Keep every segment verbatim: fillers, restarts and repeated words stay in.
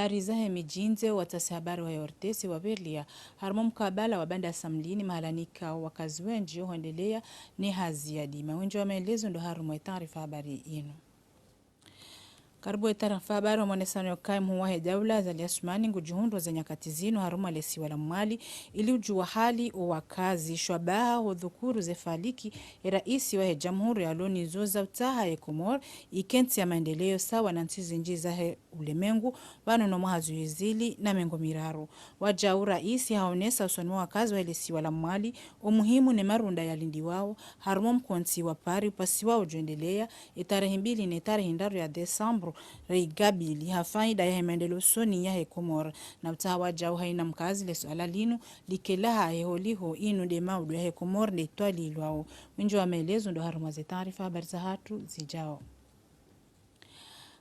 Habari zahe midjini, watrasi habari wa ORTC wapvirilia harumwa mkabala wa Banda Samlini, mahala nikao wakazi wendji wahwendelea ne hazi ya dima. Wendji wa maelezo ndo harumwa ye taarifa habari yinu. Karibu ye taarifa habari, wa mwananyasi wa kaye mhuu wahe daula Azali Assoumani ngudjihundrao ze nyakati zinu harumwa le siwa la Mwali ili udjuwa hali o wakazi. Shabaha hudhukuru ze fikira ye raisi wahe jamhuri yalo nazo za utsaha ye Komori yike ntsi ya maendeleo sawa na ntsi zindji zahe ulemengu, pvanu no mwaha zihwi zili na mengo miraru. Wajau raisi haonesa usoni mwa wakazi wahe le siwa la Mwali o muhimu ne marunda yalindiwao harumwa mkontsi wa Paris upasiwao udjoendelea ye tarehi mbili ne tarehi ndraru ya desambru rikabili ha faida yahe maendeleo usoni yahe Komori. Na utsaha wajau haina mkazi le suala linu like lahahe holiho inu nde maudu yahe Komori nde itwalilwao. Wendji wa maelezo ndo harumwa ze taarifa habari zahatru zijao.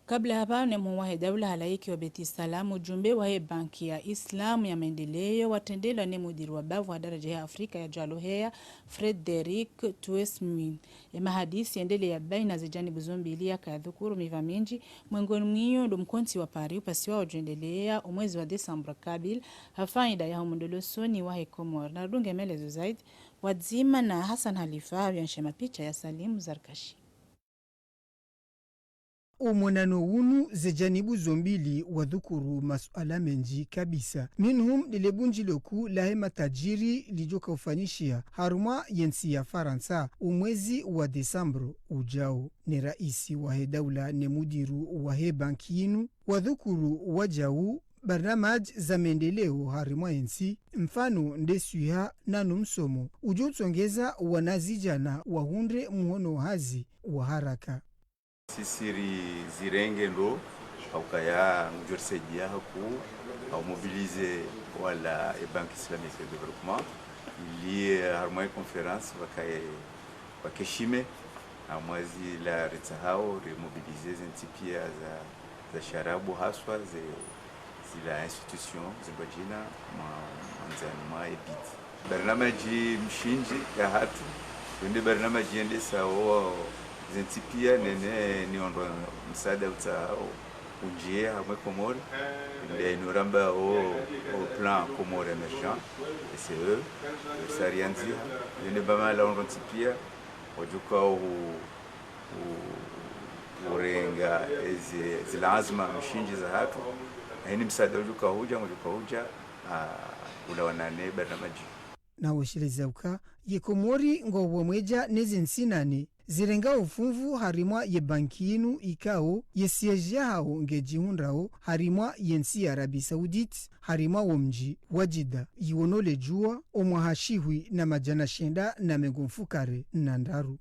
Kabla hapvanu, ye mhuu wahe daula halaiki wa Beit Salam, ujumbe wahe Banki ya Islamu ya Maendeleo, watrendelwa ne mudiri wa bavu wa daraja ya Afrika ya Djwalo Heya, Frédéric Tuesmin. Ye mahadisi yendelea baina ze janibu zo mbili yakaya dhukuru miva mindji, mwengoni mwayo ndo mkontsi wa Paris upasiwao udjoendelea o mwezi wa desambru kabili, ha faida yaho mwendelezo usoni wahe Komori. Na rudunge maelezo zaidi, pvwadzima na Hassan Halifa, pvwa nshe mapicha ya Salim Zarkashi. Omwonano unu ze janibu zo mbili wadhukuru masuala mendji kabisa. Minhum lile bundji lokuu lahe matajiri lidjoka ufanyishiha harumwa ye ntsi ya Farantsa o mwezi wa desambru ujao. Ne raisi wahe daula ne mudiru wahe banki yinu wadhukuru wajau barnamaji za maendeleo harumwa ye ntsi, mfano nde swiha nano msomo, udjo utsongeza wanazidjana wahundre muhono hazi wa haraka. Sisi rizirenge ndo, ha ukaya ngudjo risaidia haku, ha umobilize wala e Banque Islamique de Développement, ili, eh, harumwa e conférence, wakaye, wake shime, harumwa zila ritsahao, rimobilize ze ntsi pia za, za sharabu haswa, ze, zila institution, zimbadjina, mwa, mwandzani mwa e bid. Barnamaji mshindzi yahatru, yo nde barnamaji yendesao ze ntsi pia nene ni ondro msaada utsahao unjie hamwe Komori, nde inu rambao o plan Comores Émergent, P C E, yo sariandziha, yo nde bamala ondro ntsi pia, wadjuka u, u, urenga ezi, zilazima mshindzi zahatru, na hini msaada udjuka hudja, udjuka hudja, ah, ulawana ne barnamaji. Na wesheleza uka, ye Komori ngo womwedja neze ntsi nane zirenga ufunvu harumwa ye banki yinu ikao ye siège yahao ngedjihundrao harumwa ye ntsi ya Arabie Saoudite, harumwa wo mdji wa Djidda, iwo no ledjuwa omwaha shihwi na madjana shenda na mengo mfukare na ndraru.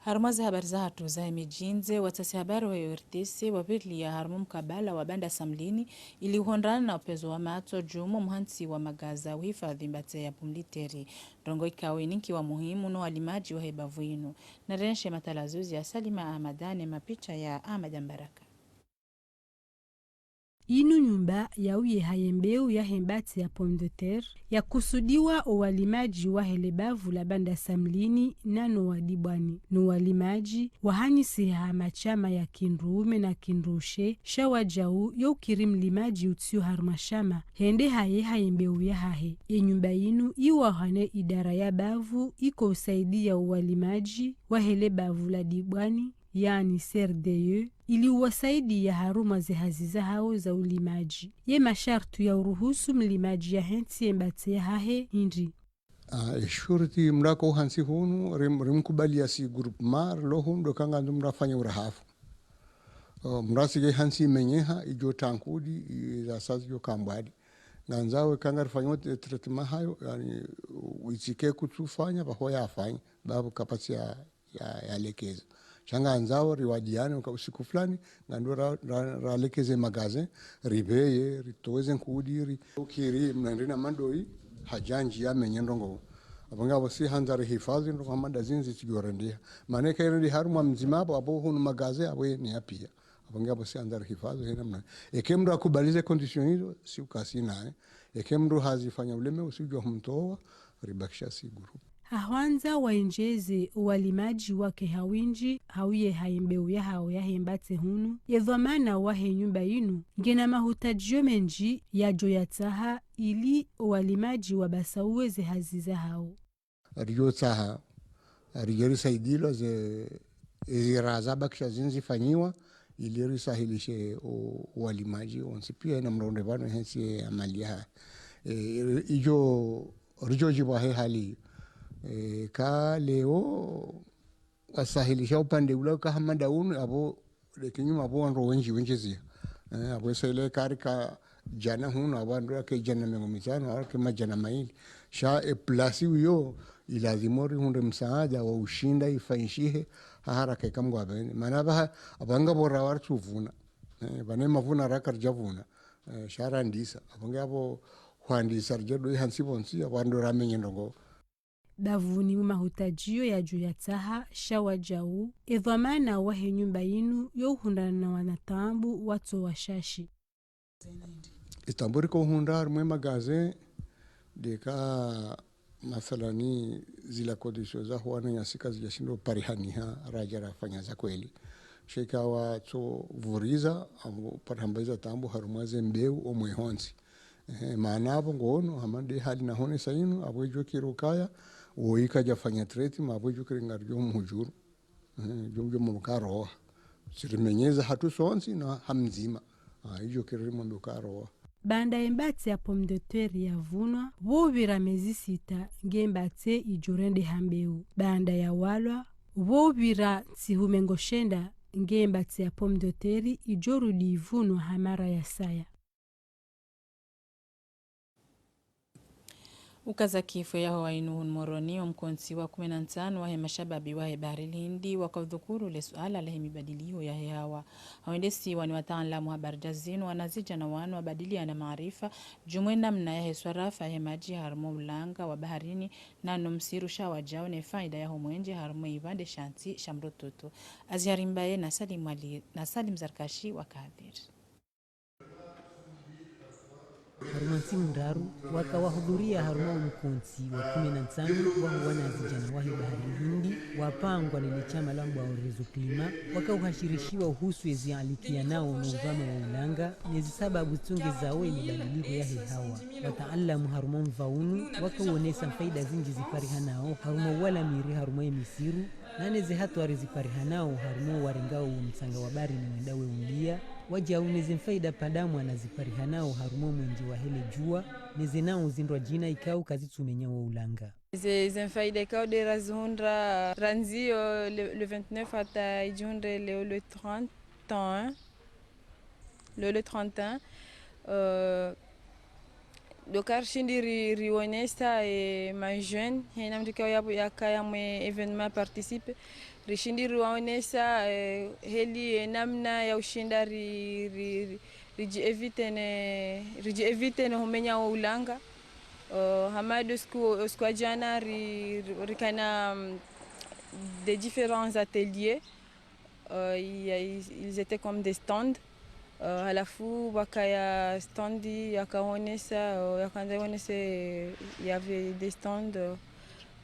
Harumwa ze habari zahatru zahe midjini, watrasi habari wa ORTC wapvirilia harumwa mkabala wa Banda Samlini ili uhondrana na upvezo wa matso djuu mwa muhantsi wa magaza uhifadhi mbatse ya pomme de terre. Ndrongoo ikao ininkiwa muhimu no walimadji wahe bavu yinu. Na renshe matalazuzi ya Salima Ahmada ne mapicha ya Ahmada Mbaraka. Inu nyumba ya uyeha ye mbeu yahe mbatse ya pomme de terre yakusudiwa owalimadji wahe le bavu la Banda Samlini nano wa Dibwani. No walimadji wahanyisiha ha mashama ya kindrume na kindrushe, sha wajau yo ukiri mlimadji utsiyo harumwa shama hende hayeha ye mbeu yahahe. Ye nyumba yinu iwahwa ne idara ya bavu iko usaidia owalimadji wahe le bavu la Dibwani, yaani C R D E, ili uwasaidia harumwa ze hazi zahao za ulimadji. Ye mashartu ya uruhusu mlimadji yahentsi ye mbatse yahahe hindri? Ah, e shurti mndru ako uhantsi hunu, rim-, rimkubalia si groupement, rilo hunu, ndo ka ngandzo mndru afanye urahafu. Oh, mndru asike hantsi imenyeha, idjo tankudi, i-, za sazi yo kambwadi. Ngandzao ka ngarifanyao te-, traitement hayo, yaani, u-, uitsike kutsufanya, pvaho yafanye, babu kapvatsi ya ya, yalekeza. Sha ngandzao riwadiane uka usiku fulani, ngandro ra, ra, ralekeze magaze, ripveye, ritowe ze nkudi, ri, ukiri, mnandri na mandoi, hadja ndji yamenye ndrongoo. Apvo ngapvo si handza rihifadhi ndrongoo hama nda zinu zitsidjo rendeha. Mana eka irendeha harumwa mdzima apvo, apvo hunu magaze, apvo ni ya pia. Apvo ngapvo si handza rihifadhi, hena mna. Eke mndru akubali ze conditions izo, si ukasi naye. Eke mndru hazifanya uleme, usidjua humtowa, ribakisha si groupe. Ahwandza waendjeze owalimadji wake ha windji, hauye ha yembeu yahawo yahe mbatse hunu, ye dhwamana wahe nyumba yinu, ngena mahutadjio mendji yadjo yatsaha ili owalimadji wapvasa uweze hazi zahawo. Ridjo tsaha, ridjo risaidilwa ze, ezi raha zabakisha zinu zifanyiwa, ili risahilishe o, owalimadji wontsi pia na mronde pvanu hentsi ye amali yaha. E, idjo, ridjo djipva he hali. E, ka leo, wasahilisha upande ula ka hama nda unu, apvo, de kinyume apvo wandru wendji wendji ziya. E, apvo isa ile kari ka djana hunu, apvo wandru wake djana mengo mitsanu, wake madjana mayili. Sha e plasi uyo, ilazimu rihundre msaada wa ushinda ifanyishihe, ha haraka ika Mngu apvendze. Mana apvaha, apvanga pvo rawa ritsuvuna. E, pvane mavuna raka ridjavuna. E, sha randisa. Apvange apvo hwandisa ridja do ihantsi pvontsi, apvo wandru ramenye ndrongoo. Bapvuni mu mahutadjio yadjo yatsaha sha wadjau, e dhwamana wahe nyumba yinu yo uhundrana na wanataabu watso washashi. Itaabu riko uhundra harumwa e magaze, de ka mathalani zila conditions za hwana nyasi kazidja shindo parihaniha radja rafanya za kweli. Sha ika watso pvuriza, apvo parihamba iza taabu harumwa ze mbeu omwe hontsi. Ehe, mana apvo ngono, hama de hali nahonesa inu, apvo idjo kiri ukaya, woyi kadjafanya traitement, apvo idjo kiri ngaridjo mhujuru. Ehe, djo, djo mkaroha. Tsirimenyeza hatru sontsi na ha mdzima. Ah, idjo kiri rimwambe ukaroha. Baanda ye mbatse ya pomme de terre yavunwa, pvo upvira mezi sita, nge mbatse idjo rendeha mbeu. Baanda ya walwa, pvo upvira ntsihu mengo shenda, nge mbatse ya pomme de terre idjo rudi ivunwa ha mara ya saya. Ukaza kifu yaho wa inu hunu Moroni, omkontsi wa kume na ntsanu wahe mashababi wahe Bahari Lhindi, wakaudhukuru le suala lahe mibadiliho yahe hawa. Hawendesiwa ni wataanlamu habari dja zinu, wanazidjana wanu wabadiliana maarifa, djumwe namna yahe swarafa yahe madji harumwa ulanga wa baharini, nano msiru sha wadjau ne faida yaho mwenje harumwa ipvandre sha ntsi sha Mrototo. Azhari Mbaye na Salim Ali, na Salim Zarkashi wakahadhiri. Harumwa ntsi ndraru, waka wahudhuria harumwa omkontsi wa kume na ntsanu waho wanazidjana wahe Bahari Lhindi, wapangwa ne le shama lambwao Réseau Climat, waka uhashirishiwa uhusu ezi alikianao no upvama wa ulanga, ne zisababu zitsongezao e mibadiliho yahe hawa. Wataanlamu harumwa omva unu, waka uonesa faida zindji ziparihanao harumwa uwala miri harumwa e misiru, nane ze hatwari ziparihanao harumwa owarengao omtsanga wa bahari ne wendao we umbia, wadjau ne ze mfaida pvadzima na ziparihanao harumwa omwenje wahe le djuwa, ne ze nao zindrwadjina ikao kazitsumenya wo ulanga. Ze, ze mfaida ikao de razihundra, randzi yo le, le vingt-neuf hata idjihundre leo le trente et un. Leo le trente et un, euh, do ka rishindi ri, rionesa, eh, ma jeunes, hena mndru ikao yapvo yakaya mwe événement participe, rishindi riwaonesa, eh, heli, eh, namna ya ushinda ri, ri, ri, ridji éviter ne, ridji éviter ne humenya wo ulanga. Euh, hama do siku, siku ya djana ri, ri, rikana, mm, des différents ateliers. Euh, il y a, ils, ils étaient comme des stands. Euh, halafu wakaya stand yakaonesa, euh, yakaanza ionese, euh, il y avait des stands, euh,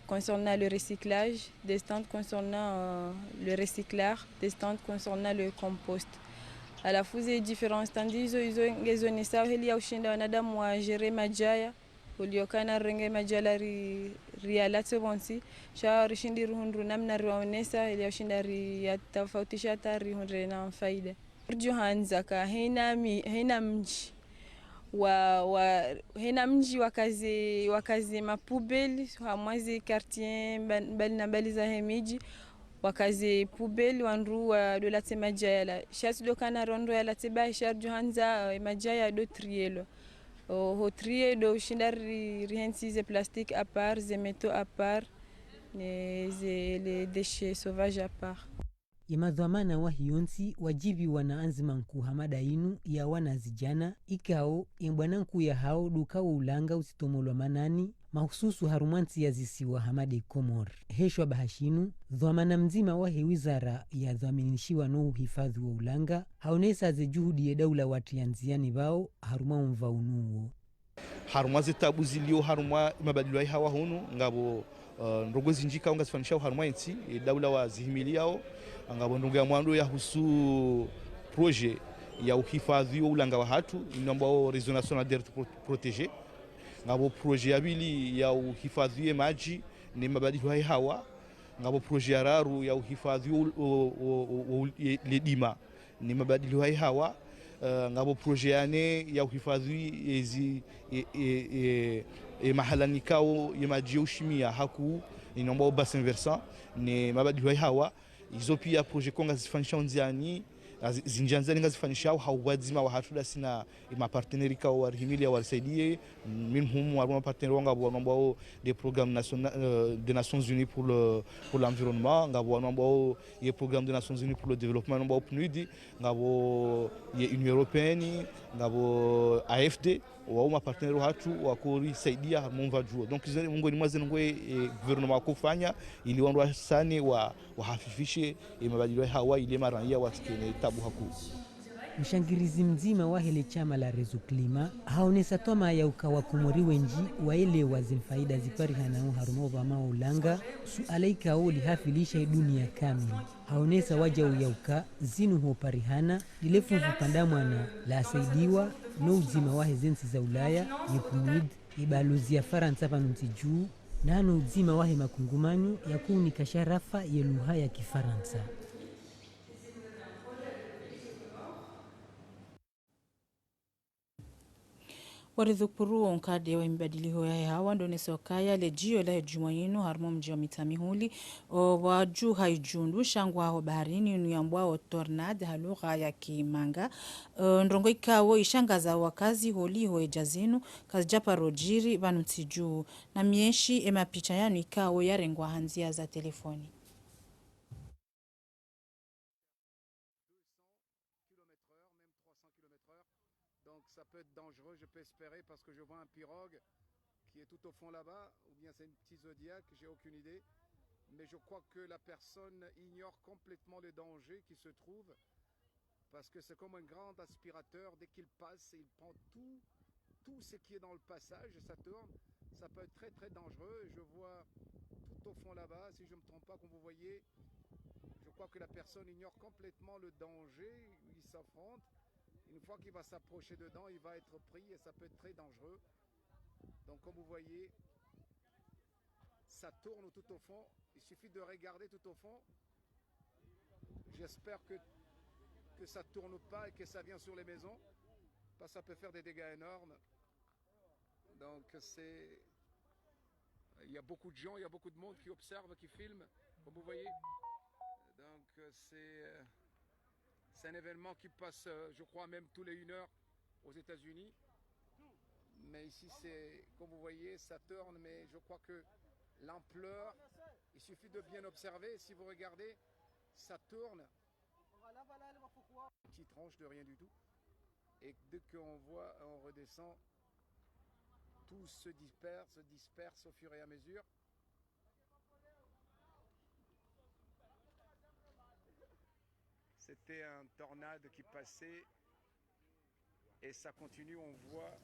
concernant le recyclage, des stands concernant, euh, le recyclage, des stands concernant le compost. Halafu ze différents stands izo, izo ngezionesao heli ya ushinda wanadamu wa gérer madjaya. Uliokana rirenge madjaya ri, riyalatse pvontsi, sha rishindi rihundru namna riwaonesa, ili ya ushinda riyatafautisha hata rihundre na faida. Ridjo handza ka hena mi, hena mdji wa, wa, hena mdji wakaze, wakaze ma poubelles, hamwa ze quartiers mba, mbali na mbali zahe midji, wakaze poubelles wandru wadolatse madjaya la. Sha tsi dokana ri wandru yalatse ba, sha ridjo handza, eh, madjaya do trielwa. Ho, ho trier do ushinda ri, rihentsi ze plastiques à part, ze métaux à part, ne ze, les déchets sauvages à part. Ye madhwamana wahe yontsi wadjiviwa na anzima nkuu hama da inu ya wanazidjana, ikao ye mbwana nkuu yahao do uka wo ulanga utsitomolwa manani, mahususu harumwa ntsi ya zisiwa hama de Komori. He shwabaha shinu, dhwamana mdzima wahe wizara ya dhwaminishiwa no uhifadhwi wo ulanga, haonesa ze juhudi ye daula watria ndziani pvao harumwa omva unu uwo. Harumwa ze tabu zilio harumwa mabadilio yahe hawa hunu, ngapvo Eh, ndrongoo zindji ikao ngazifanyishao harumwa entsi, eh, daula wazihimiliyao, ngapvo ndrongoo ya mwando yahusu projet ya uhifadhwi wa ulanga wahatru, inu ambwao Réseau National d'Aires Pro-, Protégées. Ngapvo projet ya pvili ya uhifadhwi ye madji ne mabadiliho ya hawa. Ngapvo projet ya raru ya uhifadhwi wa, wa, wa, wa, wa, ye, le dima ne mabadiliho ya hawa. Eh, ngapvo projet ya nne ya uhifadhwi ezi, e, e, e, e, mahala nikao ye madji ya ushimia hakuu, inu ambwao bassin versant, ne mabadiliho ya hawa. Izo pia projet ikao ngazifanyishao ndziani, ngazi-, zindji ndziani ngazifanyishao ha upvwadzima wahatru dasi na e mapartenaires ikao warihimilia warisaidiye, minhum, harumwa mapartenaires ngapvo wanu ambwao le Programme National, euh, des Nations Unies pour le, pour l'Environnement, ngapvo wanu ambwao ye Programme des Nations Unies pour le Développement, wanu ambwao PNUD, ngapvo ye Union Européenne, ngapvo A F D, wao mapartenaires wahatru wakorisaidia harumwa omva djuo. Donc, izo mongoni mwa ze ndrongoo, eh, gouvernement wakofanya, ili wandru wasane wa, wahafifishe, eh, mabadiliho ya hawa, ili maraya watsikane tabu hakuu. Mshangirizi mdzima wahe le shama la Réseau Climat haonesa twamaya uka Wakomori wendji waelewa ze mfaida ziparihanao harumwa opvama wa ulanga, suala ikao lihafilisha idunia kamili. Haonesa wajau ya uka zinu huparihana, lile funvu pvandza mwana lasaidiwa no udzima wahe ze ntsi za Ulaya, ye PNUD, ye balozi ya Farantsa pvanu ntsi dju, na no udzima wahe makungumanyo ya kuunika sharafa ye lugha ya Kifarantsa. Waridhukuru wo nkado wa mibadiliho ya hawa ndo neso kaya le djio la djumwa inu harumwa mdji wa Mitsamihuli, o, wa dju ha idjundu sha ngwaho baharini inu yambwao tornade ha lugha ya Kimanga. O, ndrongoo ikao ishangaza wakazi holiho edja zinu kazidja paro djiri pvanu ntsi dju. Na mieshi e mapicha yanu ikao yarengwa ha ndzia za telefoni. Deux cents kilomètres heure, même trois cents kilomètres heure. Donc ça peut être dangereux, je peux espérer, parce que je vois un pirogue qui est tout au fond là-bas, ou bien c'est une petite Zodiac, j'ai aucune idée. Mais je crois que la personne ignore complètement le danger qui se trouve, parce que c'est comme un grand aspirateur, dès qu'il passe, il prend tout, tout ce qui est dans le passage, et ça tourne. Ça peut être très, très dangereux. Je vois tout au fond là-bas, si je ne me trompe pas, comme vous voyez, je crois que la personne ignore complètement le danger, il s'affronte. Une fois qu'il va s'approcher dedans, il va être pris et ça peut être très dangereux. Donc, comme vous voyez, ça tourne tout au fond. Il suffit de regarder tout au fond. J'espère que, que ça tourne pas et que ça vient sur les maisons, parce que ça peut faire des dégâts énormes. Donc, c'est, il y a beaucoup de gens, il y a beaucoup de monde qui observe, qui filme, comme vous voyez. Donc, euh, c'est, euh, c'est un événement qui passe, euh, je crois, même tous les une heure aux États-Unis. Mais ici, c'est, comme vous voyez, ça tourne, mais je crois que l'ampleur, il suffit de bien observer. Si vous regardez, ça tourne. Petite tranche de rien du tout. Et dès qu'on voit, on redescend, tout se disperse, se disperse au fur et à mesure. C'était un tornade qui passait et ça continue, on voit.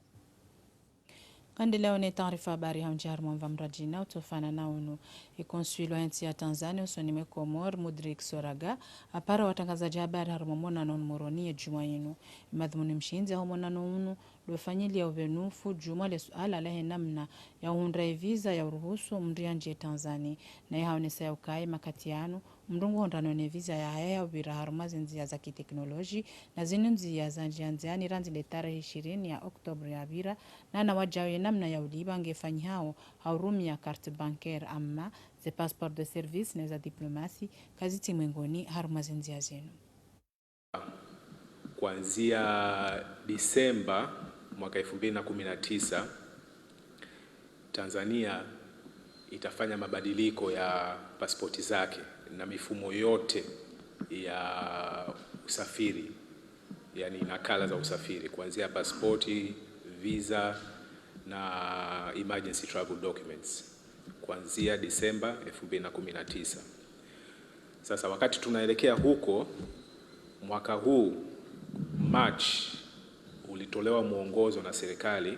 Ngarendeleao ne taarifa habari ha undji harumwa mva mradjina utsofana na unu. E konsuli wa entsi ya Tanzania usoni mwe Komori, Mudrik Soraga, hapara watrangazadji habari harumwa monano unu Moroni ye djumwa inu. Madhumuni mshindzi yaho monano unu ndo ufanyilia upvenufu djumwa le suala lahe namna ya uhundra e visa ya uruhusu mndru yandjie Tanzania. Naye haonesa ya ukaya makati yanu, mndru nguhundrano ne visa yahahe ya upvira harumwa zindzia za kiteknoloji, na zinu ndzia zandjia ndziani randzi le tarehi ishirini ya Oktoba yapvira, na na wajau ye namna ya ulipva ngefanyihao ha urumia carte bancaire, amma ze passeport de service ne za diplomasi kazitsi mwengoni harumwa zindzia zinu. Kuanzia Disemba mwaka elfu mbili na kumi na tisa, Tanzania itafanya mabadiliko ya pasipoti zake na mifumo yote ya usafiri, yani nakala za usafiri, kuanzia pasipoti, visa na emergency travel documents, kuanzia Disemba elfu mbili na kumi na tisa. Sasa wakati tunaelekea huko, mwaka huu March ulitolewa mwongozo na serikali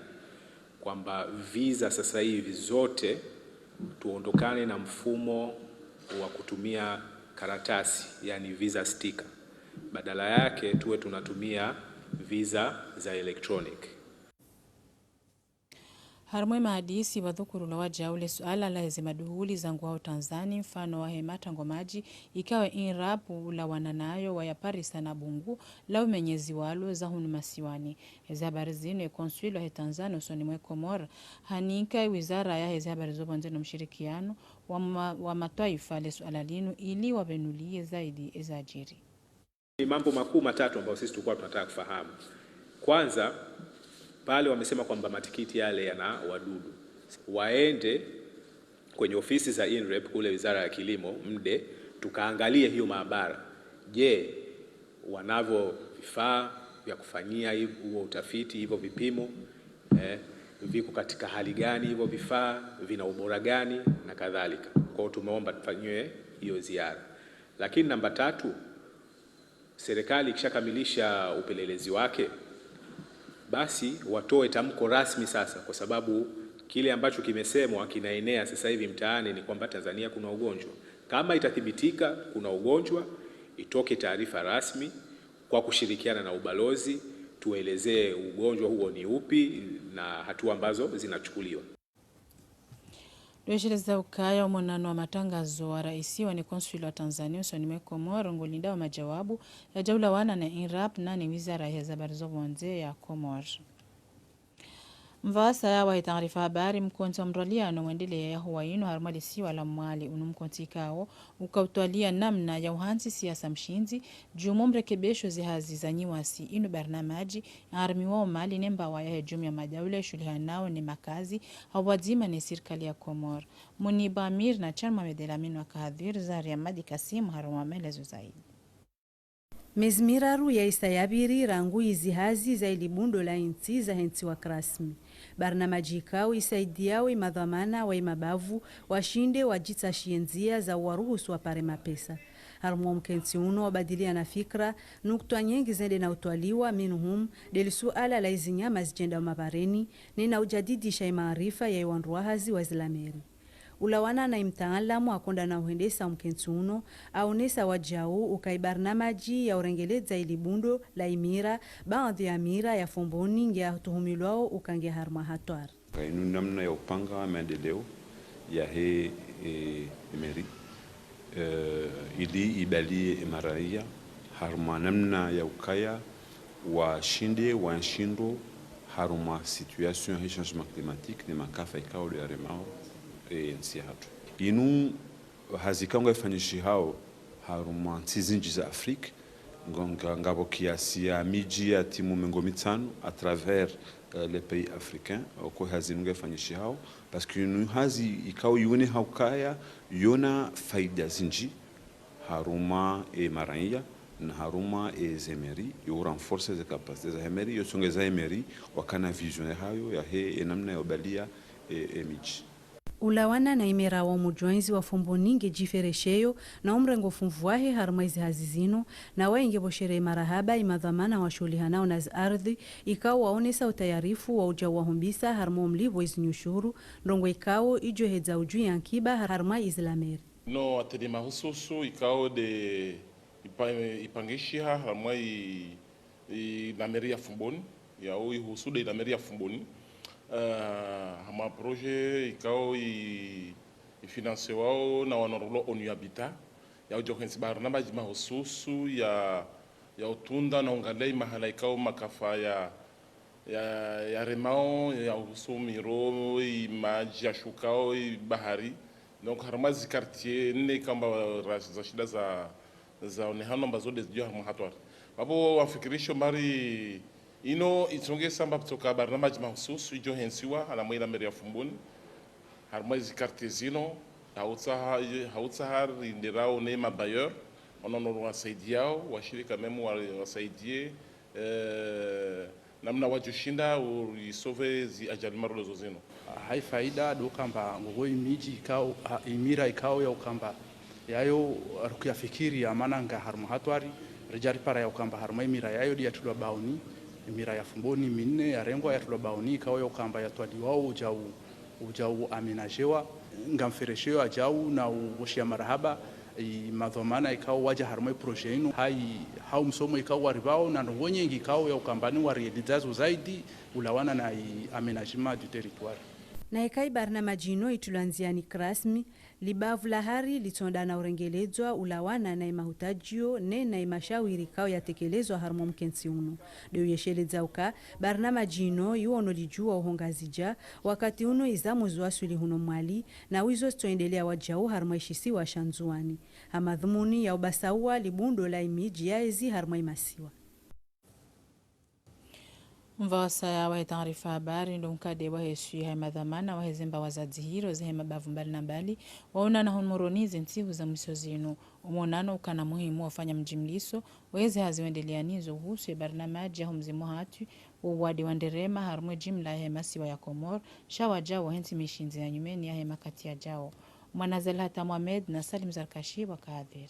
kwamba visa sasa hivi zote tuondokane na mfumo wa kutumia karatasi, yani visa sticker. Badala yake tuwe tunatumia visa za electronic. Harumwa ye mahadisi wadhukurulwa wajau le suala laheze maduhuli za nguhao Tanzania, mfano wahe matrango madji, ikao ye INRAB ulawana nayo wayaparisa na bungu la umenyezi walo za hunu masiwani. Heze habari zinu ye consul wahe Tanzania usoni mwe Komori hanika ye wizara yaheze habari zo pvondze no mshirikiano wa ma-, wa matwaifa le suala linu ili wabenulie zaidi ezajiri. Ni mambo makuu matatu ambayo sisi tulikuwa tunataka kufahamu. Kwanza, pale wamesema kwamba matikiti yale yana wadudu. Waende kwenye ofisi za INREB kule Wizara ya Kilimo, mde, tukaangalie hiyo maabara. Je, wanavyo vifaa vya kufanyia hiv-, huo utafiti, hivyo vipimo, eh, viko katika hali gani hivyo vifaa, vina ubora gani na kadhalika. Kwa hiyo tumeomba tufanyiwe hiyo ziara. Lakini namba tatu, serikali ikishakamilisha upelelezi wake, basi watoe tamko rasmi sasa, kwa sababu kile ambacho kimesemwa kinaenea sasa hivi mtaani ni kwamba Tanzania kuna ugonjwa. Kama itathibitika kuna ugonjwa, itoke taarifa rasmi kwa kushirikiana na ubalozi, tuelezee ugonjwa huo ni upi na hatua ambazo zinachukuliwa. Ndo esheleza ukaya omonano wa matrangazo wa raisi wa ne consul wa Tanzania usoni mwe Komori ngulindao majawabu ya jaulawana na INRAB na ne wizara ya habari zo pvondze ya Komori. Mvasa ya wahe taarifa habari, mkontsi wa mrwaliano wendelea ya huwa inu harumwa lisiwa la Mwali. Unu mkontsi ikao ukautwalia namna ya uhantsi siasa mshindzi, jumo mrekebesho zihazi za nyiwasi. Inu barnamaji yaharimiwao mali ne mbawa yahe jumuiya ya madaula ishuhulihanao ne makazi, hau pvwadzima ne sirikali ya Komori. Muniba Amir na Chan Mohamed El Amin waka hadhwir, Zaria Madi Kasim harumwa maelezo zaidi. Mezi miraru yaisa yapviri rangu izihazi za ilibundo la intsi zahentsiwa kirasmi. Barnamaji ikao isaidiao imadhwamana wa imabavu washinde wajitsashiye ndzia za uwaruhusu wapare mapesa. Harumwa omkentsi uno wabadiliana fikra, nukutwa nyengi zende na utwaliwa, minhum, de lisuala la izinyama zijendao mabareni, nena ujadidisha imaarifa ya iwandru wahazi wa zilameri. Ulawana na imtaalamu akonda na uhendesa omkentsi uno, aonesa wajau uka ibarnamaji ya urengeledza ilibundo la imira, baadhwi ya mira ya Fomboni ngeyatuhumilwao uka nge harumwa hatwari. Ka inu namna ya upanga maendeleo yahe, eh, meri, eh, ili ibalie emaraya harumwa namna ya ukaya washinde wanshindro harumwa situation yahe changement climatique ne makafa ikao de yaremao, eh, ntsi yahatru. Inu hazi ikao ngefanyishihao harumwa ntsi zinji za Afrique, ngo-, nga-, ngapvo kiasi ya miji ya timu mengo mitsanu à travers, euh, les pays africains, oko hazi inu ngefanyishihao, parce que inu hazi ikao yone haukaya yona faida zinji harumwa emaraya na harumwa ezemeri, yo renforcer ze capacités zahe meri, yo songeza emeri wakana vision yahayo yahe enamna ya ubalia e, emiji. Ulawana na imera wa mujwainzi wa Fomboni ngejiferesheyo na umrengo fumvu wahe harumwa izihazi zino, na waye ngepvoshere marahaba imadhwamana washuhulihanao na ziardhwi, ikao waonesa utayarifu wa uja wahumbisa harumwa omlipvo izinyushuru, ndrongo ikao ijohedza ujuu ya nkiba harumwa izilameri. No atelier mahususu ikao de ipa-, ipangishiha harumwa i i, la mairie ya Fomboni, yao ihusu de la mairie ya Fomboni. Eh, hama projet ikao i, ifinancewao na wanu warolwa ONU Habitat, yao johensi barnamaji mahususu ya, ya utunda na ungalia imahala ikao makafa ya, ya, yaremao, yahusu miro, imaji yashukao, ibahari. Donc, harumwa zi quartier nne ikamba ra-, zashinda za, zaonehana amba zo de zilio harumwa hatwari. Vavo wafikirisho mbari ino itsonge samba pvitsoka barnamaji mahususu ijohensiwa harumwa ila mairie ya Fomboni, harumwa izi quartier zino, hautsaha, hautsaha rinderao ne mabailleurs, wanono wasaidiao, washirika memu wa-, wasaidie, eh, namna wajoshinda urisove zi ajali marolo zo zino. Hai faida do ukamba ngogo imiji ikao, ha, imira ikao ya ukamba yayo arikuyafikiri ya mana nga harumwa hatwari, rija ripara ya ukamba harumwa imira yayo de yatulwa baoni, imira ya Fomboni minne yarengwa yatulwa baoni, ikao ya ukamba yatwaliwao ujau, ujau amenajewa. Ngamferesheo adjau na uwoshia marahaba, i madhwamana ikao wadja harumwa i projet inu, hai, hau msomo ikao waripvao, na ndrongoo nyengi ikao ya ukamba ni warielidzazo zaidi, ulawana na i aménagement du territoire. Na ika i barnamaji inu itulwa ndziani kirasmi, libavu la hari litsonda na urengeledzwa ulawana na i mahutadjio ne na i mashawiri ikao yatekelezwa harumwa mkentsi unu. De uyesheledza uka, barnamaji inu iwono lidjuwa uho Ngazidja, wakati unu izamu ziwaswili huno Mwali, na wizo zitsoendelea wadjau harumwa ishisiwa sha Ndzuwani. Ha madhumuni ya ubasauwa libundo la imiji ya ezi harumwa imasiwa. Mva wasaya wahe taarifa habari ndo mkade wahe swiha ya madhwamana wahe zembawa za dzihiro zehe mabavu mbali na mbali, waonana hunu Moroni ze ntsihu za mwiso zinu. Umonano ukana muhimu wafanya mjimliso, weze hazi wendelea nizo uhusu ye barnamaji ya humzimu hatwi, wo uwade wa nderema harumwa e jimla yahe masiwa ya Komori, sha wadjau wahe ntsi mishindzi ya nyumeni yahe makati yadjao. Mwana Zalhata Mohamed na Salim Zarkashi wakahadhiri.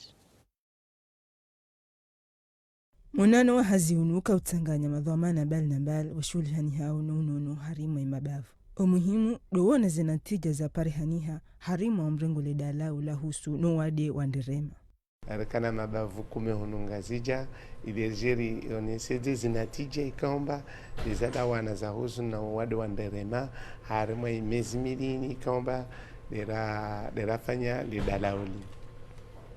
Monano wa hazi unu uka utsanganya madhwamana mbali na mbali washuhulihanihao no unono harimwa imabavu. Omuhimu, do wona ze natija zaparihaniha harimwa omrengo le dalau lahusu no uwade wa nderema. Arikana mabavu kume hunu Ngazidja, ili eri yonese ze zinatija ikao amba, de zadawana zahusu na uwade wa nderema, harimwa imezi mili ini ikao amba, dera, derafanya le dalau li.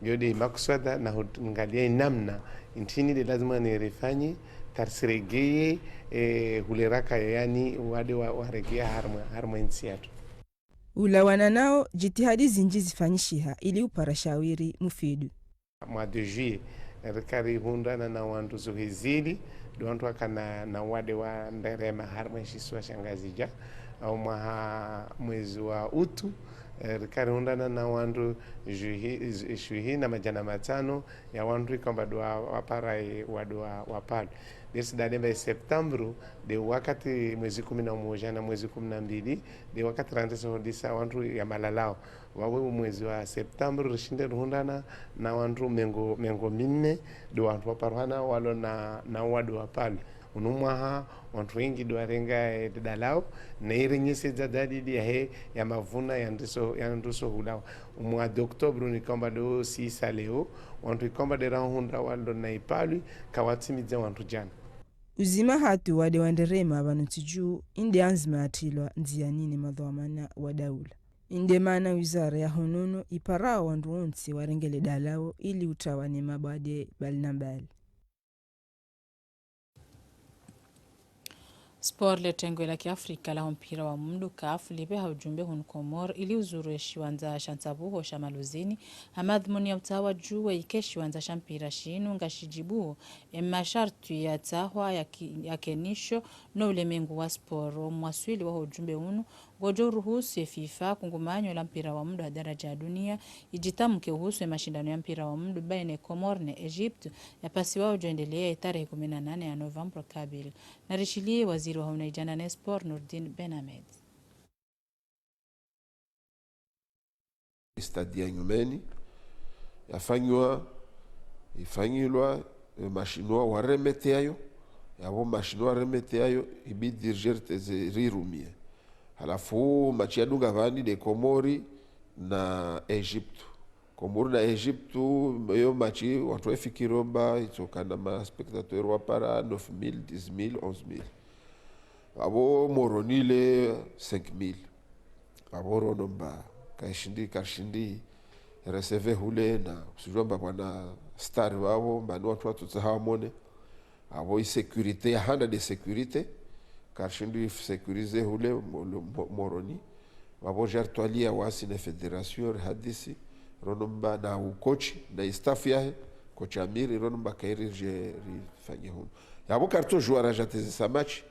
Yo de makuswada na huangalia inamna, intrini de lazima nerifanye, tariregeye, eh, hule raka yani uwade wa, waregea harimwa, harimwa intsi yatru. Ulawana nao, jitihadi zinji zifanyishiha ili upara shawiri mufidu. Mois de juillet, rika rihundrana na wandru zuhizili, de wandru wakana na uwade wa nderema harimwa ishisiwa sha Ngazidja, au mwaha mwezi wa utu, eh, rika rihundrana na wandru juhi, ju, juhi na madjana matsanu ya wandru ikao amba de wa, wapara e uwade wa, wa palu. Desi dade amba e septembre, de wakati mwezi kume na umoja na mwezi kume na mbili, de wakati randese hudisa wandru ya malalao. Wawe umwezi wa septembre, rishinde rihundrana na wandru mengo, mengo minne, de wandru waparihana walo na, na uwade wa palu. Unu mwaha, wandru wengi de warenga, eh, dalau, na irenyese za dalili yahe, ya mavuna, ya ndriso, ya ndriso hulawa. Umwezi wa octobre, unu ikao amba de sisa leo, wandru ikao amba de rahundra walo na ipalu, kawatsimidza wandru djana. Uzima hatru uwade wa nderema pvanu ntsi juu, inde anzima yatrilwa ndziani ne madhwamana wa daula. Inde mana wizara ya ho unono iparao wandru wontsi warenge le dalau ili utrawa ne mabwade mbali na mbali. Sport, le tengwe la kiafrika la ho mpira wa mundru, CAF, lipveha ujumbe hunu Komori ili uzuru e shiwandza sha ntsabuho sha Maluzini, ha madhumuni ya utsaha wadjuwe ike shiwandza sha mpira shinu ngashijibuo e mashartwi ya tsahwa ya ki, ya kenisho no ulemengu wa sport. Mwaswili wa ho ujumbe unu, ngojo uruhusu e FIFA, kungumanyo la mpira wa mundru ha daraja ya dunia, ijitamuke uhusu e mashindano ya mpira wa mundru baina e Komori ne Egypte, yapasiwa ujo endelea e tarehi kume na nane ya novembre kabili. Narishiliye waziri wa ho unaidjana ne sport, Nourdine Ben Ahmed. Stade ya nyumeni, yafanyiwa, ifanyilwa, e mashinwa waremete yayo, yapvo mashinwa waremete yayo, ibidi rirteze rirumie. Halafu match yadunga pvani de Komori na Egypte. Komori na Egypte, yo match wandru wafikiri amba itsokana ma spectateurs wapara neuf mille, dix mille, onze mille. Apvo Moroni le cinq mille. Apvo rono amba, kaishindi, karishindi, recevoir hule na, usijua amba pvwana stade wapvo, amba ni wandru watsotsaha wamone. Apvo i sécurité, ya handa de sécurité, karishindi sécuriser hule mo, mo, Moroni. Apvo jartwalia wasi na fédération, rihadisi, rono amba na u coach, na i staff yahe, coach Amiri, rono amba kairi je, rifanye hunu. Yapvo karitsojua raja tezesa match,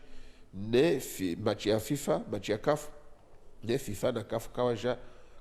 ne fi, match ya FIFA, match ya CAF, ne FIFA na CAF kawaja,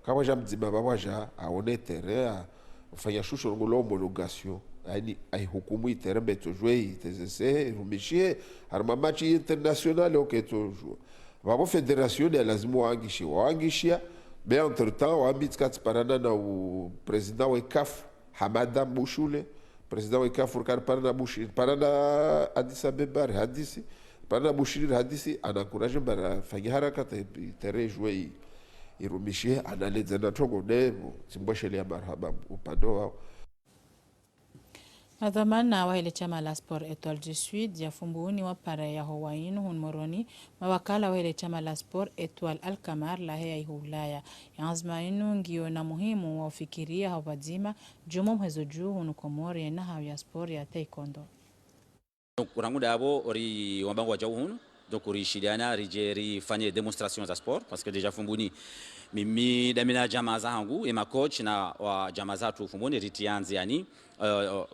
kawaja mdzima pvapvo aja, aone terrain, a, ufanya shusho ngolo homologation. Yaani, aihukumu i terrain amba itsojwe, itezese, irumishihe, harimwa match international, oke itsojwe. Pvapvo fédération ya lazimu waangishie, waangishia, be entre-temps, wami tsika tsiparana na u président wa CAF, Hamada Bushule, président wa CAF, rikariparana Bushiri, parana Addis Abeba, rihadisi, parana Bushiri, rihadisi, ana encourager amba rafanye haraka te, terrain ijwe i. Irumishihe analedza na trongo ndevu, tsimboshele ya marahaba upande wao. Madhwamana wahe le shama la Sport Etoile du Sud ya Fumbuni wapara ya howa inu hunu Moroni, mawakala wahe le shama la Sport Etoile Alkamar lahe ya iho Ulaya. Ye anzma inu ngiyo na muhimu wa ufikiria ha upvadzima, djuu mwa mhezo djuu hunu Komori ye nahawu ya sport ya taekwondo. Donc, rangu ndapvo ori wamba ngwadjao hunu, donc rishiliana ridje rifanye démonstration za sport, parce que déjà Fumbuni, mi, mi ndami na jamaa zahangu, ye ma coach na wa jamaa zahatru Fumbuni, ritrianzi yani, euh,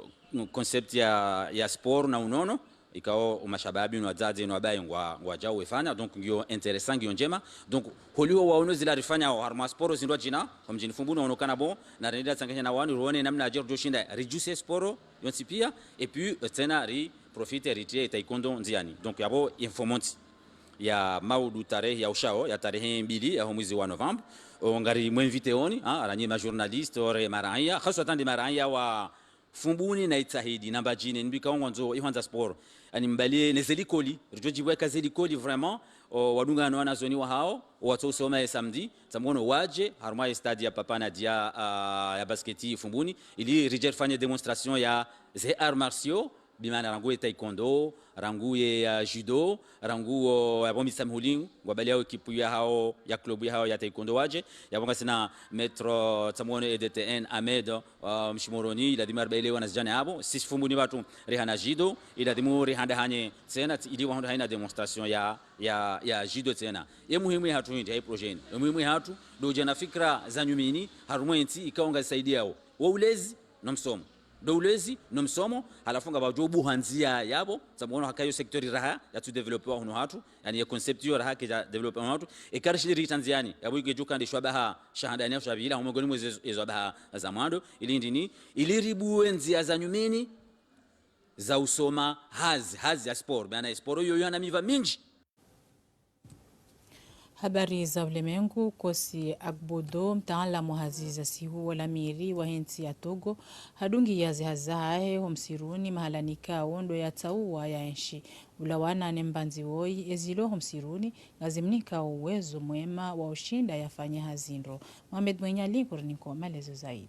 concept ya, ya sport na unono, ikao umashababi no wadzadze no wabaye ngwa, ngwadjao wefanya, donc ngiyo intéressant, ngiyo ndjema. Donc, holiho waono zila rifanyao harumwa sport zindrwadjina, ho mdjini Fumbuni waono kana bon, na rende ratsanganya na wanu, ruone namnadje ridjoshinda, ridjuse sport, yontsi pia, et puis, euh, tsena ri profite ritrie taekwondo ndziani. Donc, yapvo ye mfumontsi ya maudu tarehi ya ushao, ya tarehi mbili ya ho mwezi wa novembre, o ngari mwinvite oni, ha, ranyi ma journaliste, ore maraya, haswa tandi maraya wa Fumbuni na Itsahidi, na Mbadjini, nibika ngwandzo ihwandza sport. Ani mbalie neze likoli, ridjodjibweka ze likoli vraiment, o wadungana no wanazioni wahao, o watso usoma ye samedi, tsamwono wadje, harumwa ye stade ya Papa Nadia, ah, ya basket Fumbuni, ili ridje rifanye démonstration ya ze arts martiaux, bimaana rangu ye taekwondo, rangu ye, ah, judo, rangu, o, yapvo Mitsamihuli, ngwabaliao ekipu yahao, ya club yahao ya taekwondo wadje, yapvo ngasina maître, tsamwono E D T N, Ahmed, ah, mshimoroni, iladhimu arbaile wanazidjana yapvo, sisi Fumbuni pvatsu, rihana judo, iladhimu rihandahanye tsena, tsi-, ili wahundra haina démonstration ya, ya, ya judo tsena. Ye muhimu yahatru hindri, ha ye projet inu. Ye muhimu yahatru, ndo udja na fikira za nyumeni, harumwa entsi, ikao ngazisaidiao. Wo ulezi, no msomo. Ndo ulezi, no msomo, halafu ngapvadjo buha ndzia yapvo, tsamwono haka yo secteur raha, yatsu développewa hunu hatru, yani ye concept yo raha kedja développewa hunu hatru, eka rishili riitria ndziani, yapvo ikedjo kandishwa baha, shahada ni shwa pvila, ho mwengoni mwa ezo, ezo baha za mwando, ili ndini, ili ribuwe ndzia za nyumeni, za usoma hazi, hazi ya sport, maana ye sport yo, yo yana miva mindji. Habari za ulemengu. Kosi Agbodo, mtaalamu hazi za sihuwo la miri wahe ntsi ya Togo, hadungiya ze hazi zahahe ho msiruni mahala nikao ndo yatsauwa ya enshi. Ulawana ne mbandzi woyi, ezilo ho msiruni ngazimnikao uwezo mwema wa ushinda yafanye hazi ndro. Mohamed Mwenyali ngurinikao maelezo zaidi.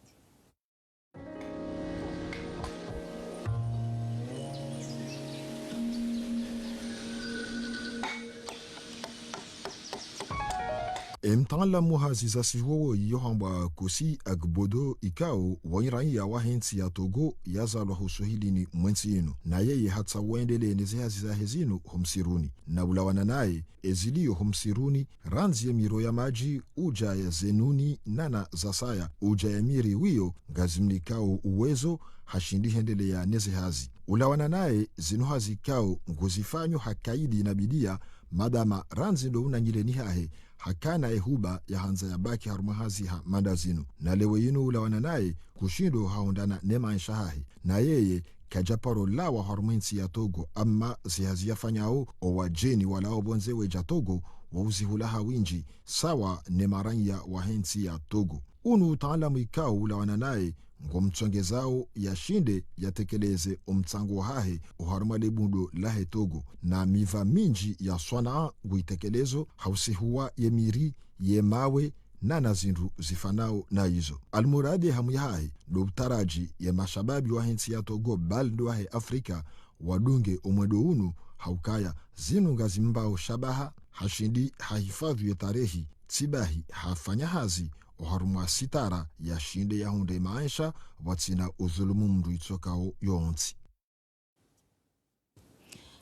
E mtaalamu hazi za sihuwo woyi yo hambwa Kosi Agbodo ikao wo iraiya wahe ntsi ya Togo yazalwa ho suhilini mwe ntsi inu. Na yeye hatsaha wendelee ne ze hazi zahe zinu ho msiruni. Na ulawana naye, eziliyo ho msiruni, randzi ye miro ya madji, udja ya ze nuni, nana za saya, udja ya miri wiyo, ngazimnikao uwezo, hashindi hendeleya ne ze hazi. Ulawana naye, zinu hazi ikao nguzifanyo ha kaidi na bidiya, madama randzi ndo unanyileni hahe, hakana ye huba yahandza yabaki harumwa hazi ha manda zinu. Na leo inu ulawana naye, kushindo hahundrana ne maesha hahe. Na yeye, kadja paro lawa harumwa entsi ya Togo, amma ze hazi yafanyao, o wadjeni walao pvondze wedja Togo, wauzihula ha windji, sawa ne maraiya wahe ntsi ya Togo. Unu utaalamu ikao ulawana naye, ngomtsongezao yashinde yatekeleze o mtsango wahahe, oharumwa le bundo lahe Togo, na miva mindji ya swanaa nguitekelezo, ha usihuwa ye miri, ye mawe, nana zindru zifanao na izo. Almuradi hamu yahahe, ndo utaradji ye mashababi wahe ntsi ya Togo, bal ndo wahe Afrika, wadunge o mwendo unu, ha ukaya zinu ngazimbao shabaha, hashindi hahifadhwi ye tarehi, tsi bahi hafanya hazi, oharumwa sitara yashinde yahundre maesha, pvatsina udhulumu mndru itsokao yontsi.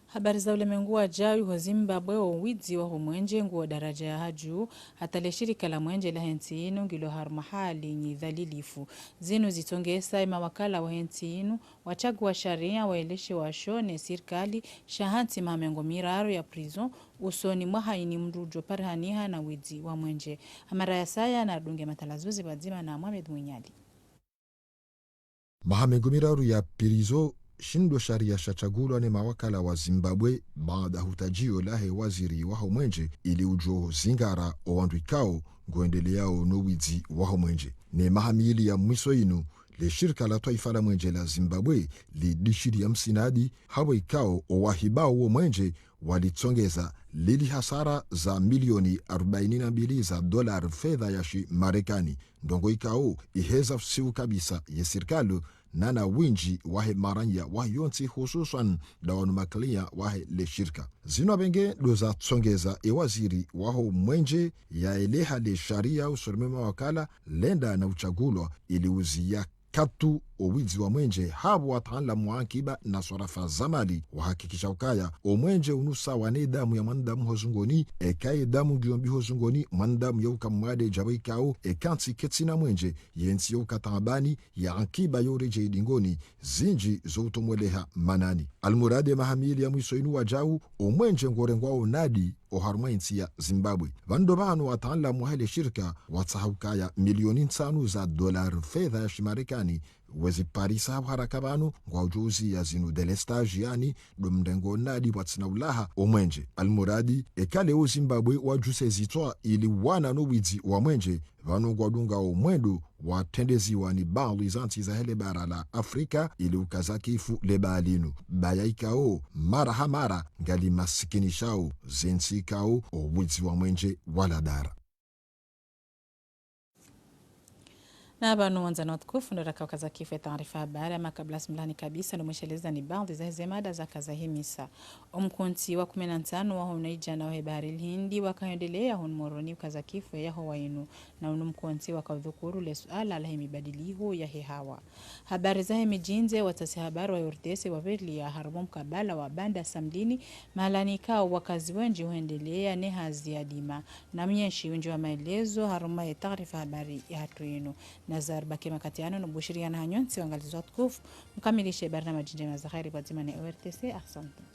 Habari za ulemengu. Wadjau ho Zimbabwe, o widzi waho mwenje nguwo daraja ya hadju, hata le shirika la mwenje lahe ntsi inu ngilo harumwa hali nyi dhalilifu. Zinu zitsongesa ye mawakala wahe ntsi inu, watsaguwa sharia waeleshe washo ne sirikali, sha hantsi maha mengo miraru ya prison, usoni mwa haini mndru udjo parihaniha na widzi wa mwenje. Hamara ya saya na dunge matalazuzi pvadzima na Mohamed Mwenyali. Maha mengo miraru ya prison, shindo sharia shatsagulwa ne mawakala wa Zimbabwe, baada hutadjio lahe waziri waho mwenje, ili udjo zingara o wandru ikao ngwendeleyao no widzi waho mwenje. Ne maha mili ya mwiso inu, le shirika la twaifa la mwenje la Zimbabwe, lidishiri ya msinadi, hapvo ikao o wahibao wo mwenje, walitsongeza lili hasara za milioni arbaini na mbili za dolar fedha ya shimarekani. Ndrongoo ikao iheza fusihu kabisa ye sirikali nana windji wahe maranya wahe yontsi, hususwan nda wanu makliya wahe le shirika. Zinu apvenge ndo zatsongeza e waziri waho mwenje yaeleha le sharia usoni mwa mawakala lenda na utsungulwa ili uziya katu o widzi wa mwenje, hapvo wataalamu wa ankiba na swarafa za mali wahakikisha ukaya o mwenje unu sawa ne damu ya mwanadamu ho zungoni, eka ye damu ngiyo mbi ho zungoni, mwanadamu yauka mwade djapvo ikao, eka ntsi ketsina mwenje, ye ntsi yauka taabani, ya ankiba yo redjei dingoni, zindji zo utomweleha manani. Almuradi, maha mili ya mwiso inu wajau, o mwenje ngorengwao nadi oharumwa intsi ya Zimbabwe. Pvanu ndo pvanu wataalamu wahe le shirika watsaha ukaya milioni ntsanu za dolar fedha ya shimarekani weziparisa ha uharaka pvanu ngwaudjo uziya zinu délestage, yaani ndo mrengo nadi pvwatsina ulaha o mwenje. Almuradi, eka leo Zimbabwe wadjuse zitswa ili wana no widzi wa mwenje, pvanu ngwadungao mwendo watrendeziwa ni baadhwi za ntsi zahe le bara la Afrika ili ukaza kifu le baa linu. Baya ikao, mara ha mara, ngali masikinishao ze ntsi ikao o widzi wa mwenje walawa dara. Na pvanu wandzani watukufu ndo raka ukaza kifu ye taarifa habari, ama kabla simlani kabisa, ndo mwesheleza ni baadhwi zahe ze mada zaka zahimisa. O mkontsi wa kume na ntsanu waho unaidjana wahe bahari l'Hindi waka hwendelea hunu Moroni ukaza kifu ye yaho wa inu, na unu mkontsi waka udhukuru le suala lahe mibadiliho yahe hawa. Habari zahe midjini, watsasi habari wa ORTC wapveliya harumwa mkabala wa Banda Samlini, mahalani ikao wakazi wendji hwendelea ne hazi ya dima. Na mnyenshi windji wa maelezo harumwa ye taarifa habari yahatru inu. Nazar Bake Makatiano no bushiriana hanyu ntsi wangalizi watukufu, mkamilishe barnamaji ndjema za kheri pvwadzima ne ORTC. Ahsantum.